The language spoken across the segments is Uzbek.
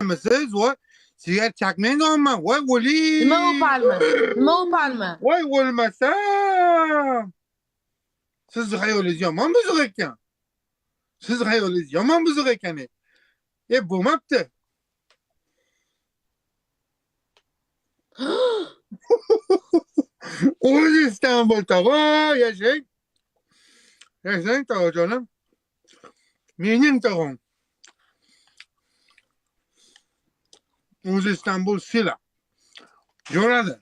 O'pganmisiz? Voy, sigaret chakmang deyapman. Voy o'ling. Nima o'palma? Nima o'palma? Voy o'lmasam. Sizni xayolingiz yomon buzuq ekan. Siz xayolingiz yomon buzuq ekan. E bo'lmabdi. O'zi Istanbul tog'a, yashang. Yashang tog'ajonim. Mening tog'am. O'zi Istanbul sila. Jo'radi.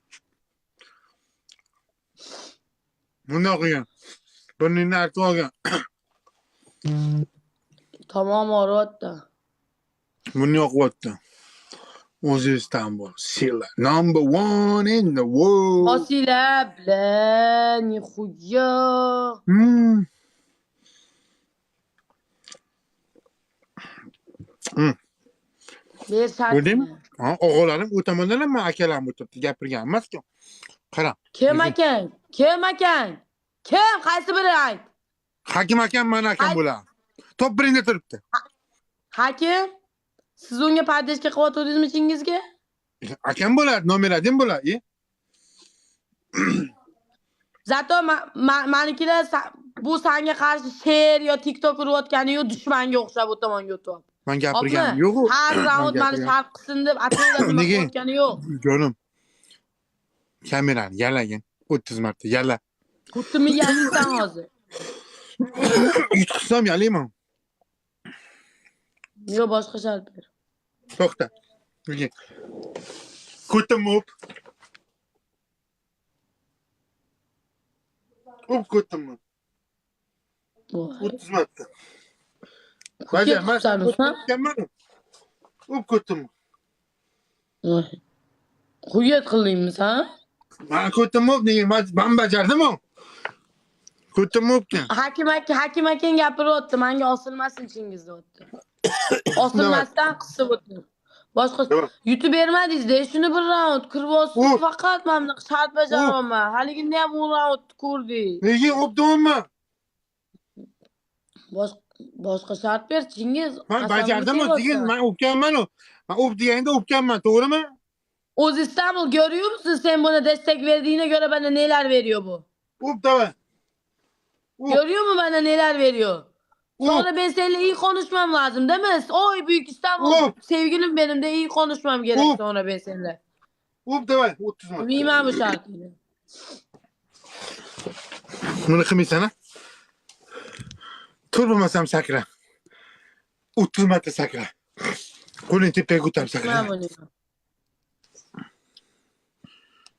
Bundoq qilgan. Burningni artib olgan. Tamom og'riyapti. Buni yoqyapti. O'zi Istanbul sila. Number one in the world. Osila, бля, нихуя. Ber shartni. Ko'rdingmi? Ha, o'g'larim u tomondan ham akalarim o'tiribdi, gapirgan emas-ku. Qara. Kim akang? Kim akang? Kim? Qaysi biri ayt? Hakim akam, mana akam bo'ladi. Top birinda turibdi. Hakim? Siz unga podeshka qilyotgandingizmi Chingizga? Akam bo'ladi, nomer 1 bo'ladi. Zato manikilar bu sanga qarshi she'r yo TikTok urayotgani yo'q, dushmanga o'xshab u tomonga o'tyapti. Men gapirganim yo'q-u. Har raund meni sharq qilsin deb ataylab nima qilayotgani yo'q. Jonim. Kamerani yalagin 30 marta yala. Xuddi yalaysan hozir. Yutqizsam yalayman. Yo'q, boshqa shart ber. To'xta. Ko'tim o'p. O'p ko'timni. 30 marta. O'p ko'timni. Hujjat qildingmi sen? Men ko'timni o'p nega? Men bajardim-ku. Ko'timni o'pgan. Hakim aka, Hakim akang gapiryapti, menga osilmasin Chingiz deyapti. Osilmasdan qisib o'tir. Boshqa yutib bermadingiz-da, shuni bir raund kirib olsin, faqat men bunaqa shart bajaryapman. Haliginda ham 10 raund ko'rdik. Nega o'pdimmi? Boshqa shart ber Chingiz. Men bajardim-ku, degan, men o'pganman-ku. Men o'p deganda o'pganman, to'g'rimi? Oz İstanbul görüyor musun sen buna destek verdiğine göre bana neler veriyor bu? O'p davay. Görüyor mu bana neler veriyor? Sonra ben seninle iyi konuşmam lazım değil mi? Oy Büyük İstanbul sevgilim benim de iyi konuşmam gerek sonra ben seninle. O'p davay 30 marta. Bilmem bu şarkıyı. Buni qilmaysan ha? Tur bo'lmasam sakra. 30 marta sakra. Qo'ling tepaga ko'tarib sakra.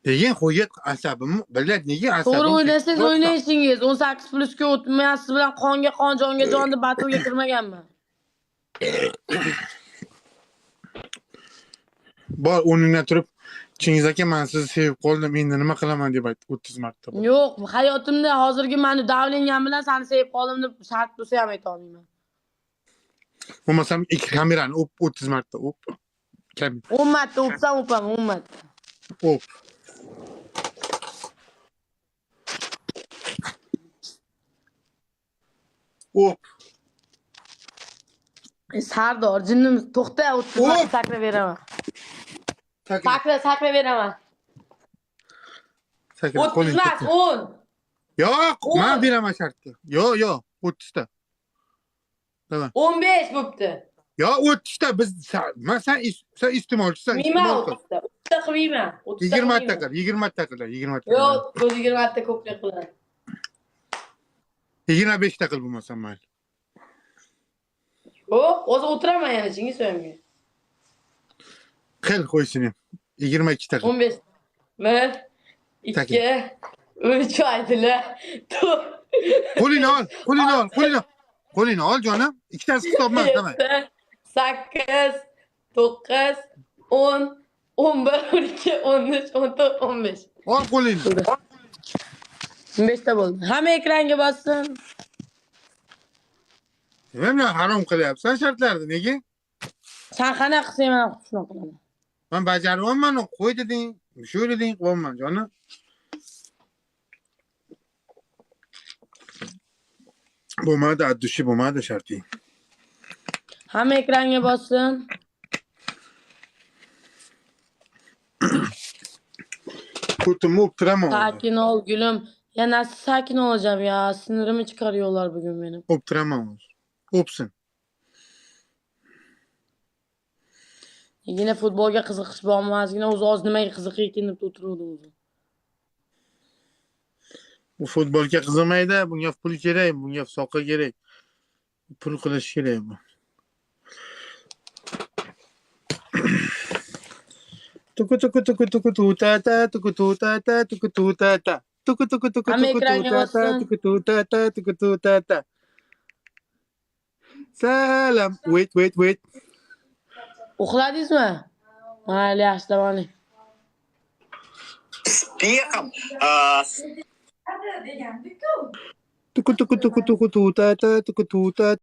Degan qo'yat asabimni biladi, nega asabim? To'g'ri o'ynasangiz o'ynayshingiz. 18 plusga o'tmaysiz siz bilan qonga qon, jonga jon deb batulga kirmaganman. Bor o'rningdan turib, Chingiz aka, men sizni sevib qoldim, endi nima qilaman deb aytdi 30 marta. Yo'q, hayotimda hozirgi meni davlengam bilan seni sevib qoldim deb shart bo'lsa ham ayta olmayman. Bo'lmasam ikki kamerani o'p 30 marta o'p. 10 marta o'psam o'paman, 10 marta. O'p. O'p. Sardor, jinnim to'xta, 30 marta sakrab beraman. Sakra, sakra beraman. 30 emas, 10. Yo'q, men beraman shartni. Yo'q, yo'q, 30 ta. Tamam. 15 bo'pti. Yo'q, 30 ta biz men sen iste'molchisan. Qilmayman 30 ta. 30 ta qilmayman. 20 ta qil, 20 ta qil, 20 ta. Yo'q, o'zi 20 ta ko'plik qiladi. 25 ta qil bo'lmasam mayli. Yo'q, o'zi o'tiraman yana Chingiz o'yinga. Qil qo'ysin. 22 ta. 15. 1 2 3 aydilar. 4. Qo'lingni ol, qo'lingni ol, qo'lingni. Qo'lingni ol jonim. Ikkitasi hisobmas, tamam. 8 9 10 11 12 13 14 15. Ol qo'lingni. 15 ta bo'ldi. Hamma ekranga bossin. Nima bilan harom qilyapsan shartlarni, nega? Sen qanaqa qilsang men shunaqa qilaman. Men bajaryapman, qo'y deding, shu deding, qilyapman jonim. Bo'lmadi, addushi bo'lmadi sharting. Hamma ekranga bossin. Ko'timni o'ptiraman hozir. Sakin ol gülüm. Ya nasıl sakin olacağım ya? Sinirimi çıkarıyorlar bugün benim. O'ptiraman hozir. O'psin. Yine futbolga qiziqish bormi? Ozgina o'zi oz nimaga qiziq ekan deb o'tiruvdim o'zi. Bu futbolga qiziqmaydi, bunga pul kerak, bunga soqqa kerak. Pul qilish kerak bu. Tuku tuku tuku tuku tu ta ta tuku tu ta ta tuku tu ta ta. Tuku tuku tuku Hamma tuku tu ekranga ta ta bossin. Tuku tu ta ta tuku tu ta ta. Salam. Wait, wait, wait. Uxladingizmi? Mayli, yaxshi, dam oling. Успехом. А, с Tuku tuku tuku tuku tu ta ta tuku tu ta.